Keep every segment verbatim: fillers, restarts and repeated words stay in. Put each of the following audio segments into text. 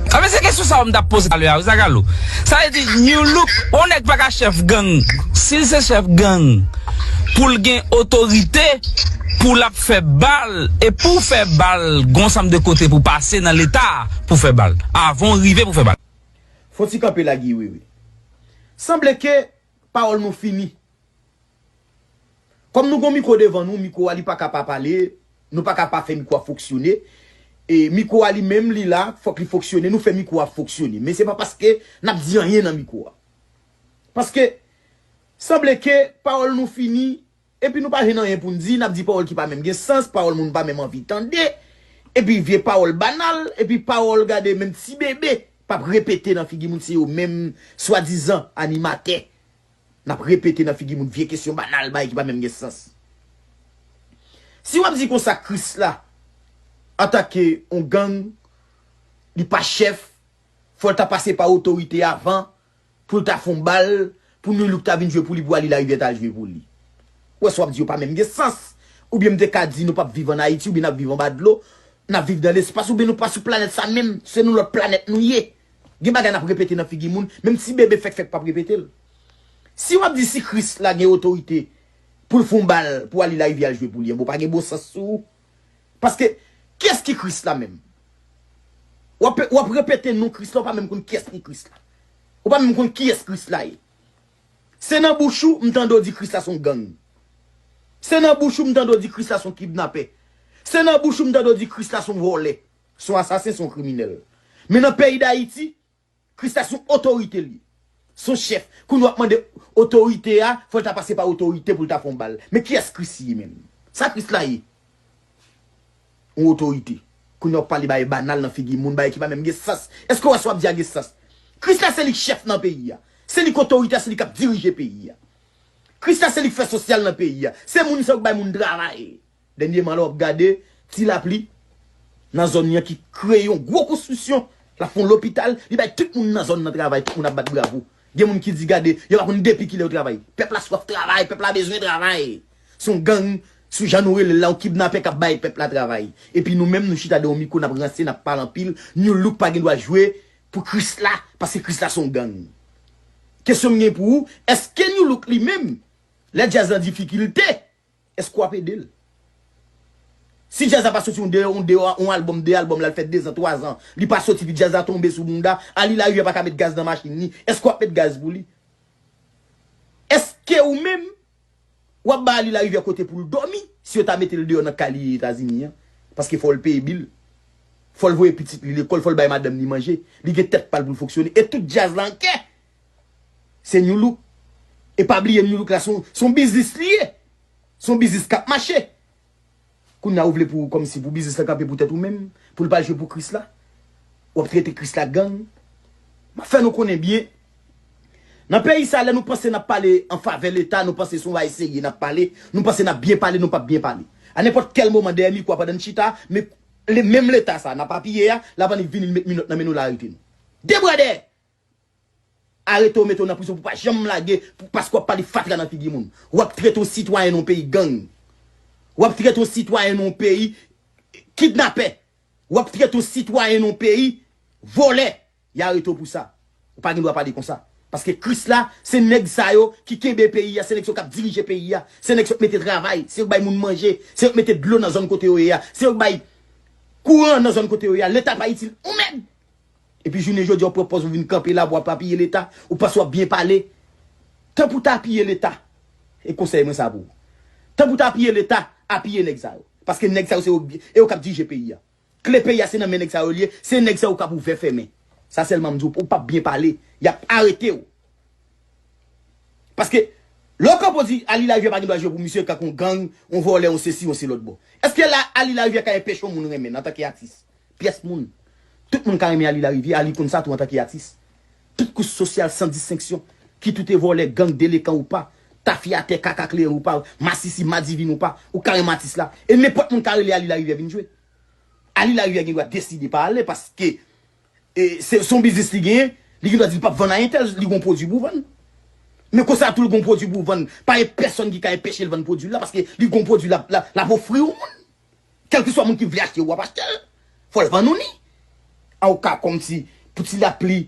A, men se kesyon sa a m t ap poze talè a, wi, Zagalo. Sa vle di, New Look, yon nèg pa ka chèf gang. Si l se chèf gang, pou l gen otorite, pou l ap fè bal, e pou w fè bal, gon sanm de kote pou pase nan Leta pou fè bal. Avan w rive pou fè bal. Fò ti kanpe la, Guy Wewe. Sanble ke pawòl nou fini. Kòm nou gon mikwo devan nou, mikwo a li pa ka pa pale, nou pa ka pa fè mikwo a fonksyone. E mikwo a li menm, li la, fòk li fonksyone, nou fè mikwo a fonksyone. Men se pa paske n ap di anyen nan mikwo a. Paske, sanble ke pawòl nou fini, epi nou pa jwenn anyen pou n di, n ap di pawòl ki pa menm gen sans, pawòl moun pa menm anvi tande, epi vye pawòl banal, epi pawòl gade menm ti bebe p ap repete nan figi moun, se yo menm swadizan animatè. N ap repete nan figi moun vye kesyon banal, bagay ki pa menm gen sans. Si w ap di konsa Krisla, antanke yon gang, li pa chèf, fò l ta pase pa otorite avan, pou l ta fè yon bal, pou New Look ta vin jwe pou li, pou Ali Larivière ta al jwe pou li. Ou wè sa w ap di yo pa menm gen sans. Oubyen m te ka di nou p ap viv ann Ayiti, oubyen n ap viv anba dlo, n ap viv nan lespas, oubyen nou pa sou planèt sa menm, se nan lòt planèt nou ye. Gen bagay n ap repete nan figi moun, menm ti bebe fèk fèk p ap repete l. Si w ap di si Krisla gen otorite pou l fè yon bal pou Ali Larivière al jwe pou li, enben w pa gen bon sans sou ou. Paske, kiyès ki Krisla menm? W ap, w ap repete non Krisla, w pa menm konn kiyès ki Krisla. Ou pa menm konn kiyès Krisla ye. Se nan bouch ou m tande w di Krisla se yon gang. Se nan bouch ou m tande w di Krisla se yon kidnapè. Se nan bouch ou m tande w di Krisla se yon vòlè, se yon asasen, se yon kriminèl. Men nan peyi Dayiti, Krisla se yon otorite li ye. Se yon chèf. Kounye a w ap mande otorite a, fò l ta pase pa otorite pou l ta fè yon bal. Men kiyès Kris ye menm? Sa Krisla ye? Yon otorite. Kounye a w ap pale bagay banal nan figi moun, bagay ki pa menm gen sans. Èske w wè sa w ap di a gen sans? Krisla se li k chèf nan peyi a. Se li k otorite a, se li k ap dirije peyi a. Krisla se li k fè sosyal nan peyi a. Se moun sa yo k bay moun travay. Dènyèman la w ap gade Ti Lapli nan zòn li an ki kreye yon gwo konstriksyon, l ap fè yon lopital, li bay tout moun nan zòn nan travay, tout moun ap bat bravo. Gen moun ki di gade, yo pa konn depi kilè yo travay. Pèp la swaf travay, pèp la bezwen travay. Se yon gang, sou jan nou rele l la, yon kidnapè k ap bay pèp la travay. Epi nou menm, nou chita de yon mikwo, n ap ranse, n ap pale anpil. New Look pa gen dwa jwe pou Krisla, paske Krisla se yon gang. Kesyon m gen pou ou, èske New Look li menm, lè djaz an difikilte, èske w ap ede l? Si djaz la pa soti yon de, yon de, yon albòm, de albòm, la l fè dezan, twazan, li pa soti, pi djaz la tonbe sou bounda, Ali Larivière pa ka met gaz nan machin li, èske w ap met gaz pou li? Èske ou menm, w ap bay Ali Larivière kote pou l dòmi, si yo ta mete l deyò nan kay li Etazini an? Paske fò l peye bil, fò l voye pitit li lekòl, fò l bay madanm li manje, li gen tèt pa l pou l fonksyone, e tout djaz la an kè. Se New Look. E pa bliye New Look la, se yon, se yon biznis li ye. Se yon biznis k ap mache. Kounye a ou vle pou, kòmsi pou biznis la kanpe pou tèt ou menm, pou l pa jwe pou Krisla. W ap trete Krisla gang. M ap fè nou konnen byen. Nan peyi sa, lè nou panse n ap pale an favè Leta, nou panse se yon bagay serye n ap pale, nou panse n ap byen pale, nou p ap byen pale. A nenpòt kèl moman, dèyè mikwo a, pandan n chita, men le, menm Leta sa, n ap apiye a, l ap annik vini, l met minòt nan men nou, l arete nou. De bra dèyè! Arete w, mete w nan prizon pou pa janm lage, pou, paske w ap pale fatra nan figi moun. W ap trete yon sitwayen nan yon peyi gang. W ap trete yon sitwayen nan yon peyi kidnapè. W ap trete yon sitwayen nan yon peyi vòlè. Y arete w pou sa. Ou pa gen dwa pale konsa. Paske Krisla, se nèg sa yo ki kenbe peyi a, se nèg sa yo k ap dirije peyi a, se nèg sa yo k mete travay, se yo k bay moun manje, se yo k mete dlo nan zòn kote yo ye a, se yo k bay kouran nan zòn kote yo ye a. Leta pa itil yon mèd. Epi jounen jodi a, ou pran pòz ou vin kanpe la pou w ap apiye Leta, ou panse w ap byen pale. Tan pou w ta apiye Leta, e konsèy mwen sa pou ou. Tan pou w ta apiye Leta, apiye nèg sa yo. Paske nèg sa yo se yo, e yo k ap dirije peyi a. Kle peyi a se nan men nèg sa yo l ye, se nèg sa yo k ap ouvè fèmen. Sa sèlman m di w, ou p ap byen pale, y ap arete w. Paske, lè w kanpe w di Ali Larivière pa gen dwa jwe pou misye, kankou yon gang, yon vòlè, yon sesi, yon se lòt bò. Èske la, Ali Larivière ka enpeche yon moun renmen l antanke atis? Pyès moun. Tout moun ka renmen Ali Larivière, Ali konn sa tou antanke atis. Tout kouch sosyal san distenksyon, kit ou te vòlè, gang, delekan ou pa, tafyatè, kaka kleren ou pa, masisi, madivin ou pa, ou ka renmen atis la. E nenpòt moun ka rele Ali Larivière vin jwe. Ali Larivière gen dwa deside pa ale paske e, se, se yon biznis li genyen, li gen dwa di l p ap vann a entèl, li gon pwodui pou vann. Men konsa tou l gon pwodui pou vann, pa gen pèsonn ki ka enpeche l vann pwodui l la, paske li gon pwodui l ap, l ap, l ap ofri yon moun. Kèlkeswa moun ki vle achte, w ap achte l. Fò l vann ou li. An ou ka kòmsi, Ti Lapli,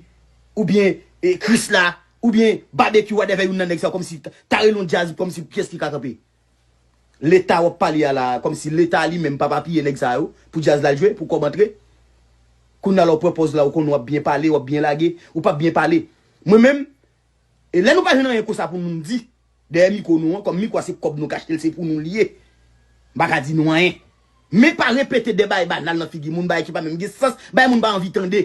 oubyen e, Krisla, oubyen Babekyou, whatever, youn nan nèg sa yo, kòmsi ta rele yon djaz, kòmsi kiyès ki ka kanpe? Leta w ap pale a la, kòmsi Leta li menm pa papiye nèg sa yo, pou djaz la l jwe, pou kòb antre. Kounye a la w pran pòz la, ou konnen w ap byen pale, w ap byen lage, ou p ap byen pale. Mwen menm, e lè nou pa jwenn anyen konsa pou nou di, dèyè mikwo nou an, kòm mikwo a se kòb nou k achte l, se pou nou li ye. M pa ka di nou anyen. Men pa repete de bagay banal nan figi moun, bagay ki pa menm gen sans, bagay moun pa anvi tande.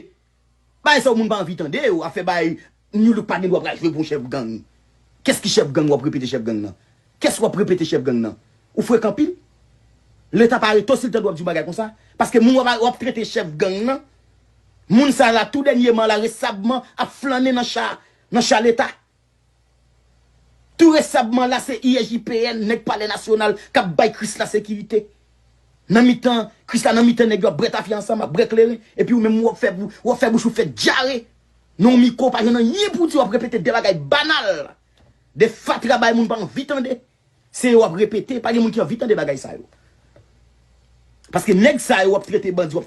Bagay sa yo moun pa anvi tande yo, afè bagay Nu Look pa gen dwa pral jwe pou yon chèf gang. Kès ki chèf gang w ap repete chèf gang nan? Kès w ap repete chèf gang nan? Ou frekan anpil? Leta pa reto si l tande w ap di yon bagay konsa. Paske moun w ap, w ap trete chèf gang nan, moun sa la tou dènyèman la, resabman, ap flannen nan cha, nan cha Leta. Tou resabman la, se I J P N, nèg Palè Nasyonal, k ap bay Krisla sekirite. Nan mitan, Krisla nan mitan nèg yo ap bwè tafya ansanm, ap bwè kleren, epi ou menm w ap fè bou-, w ap fè bouch ou fè dyare. Nan yon mikwo, w pa jwenn anyen pou w di, w ap repete de bagay banal. De fatra bagay moun pa anvi tande. Se yo w ap repete, pa gen moun ki anvi tande bagay sa yo. Paske nèg sa yo w ap trete bandi, w ap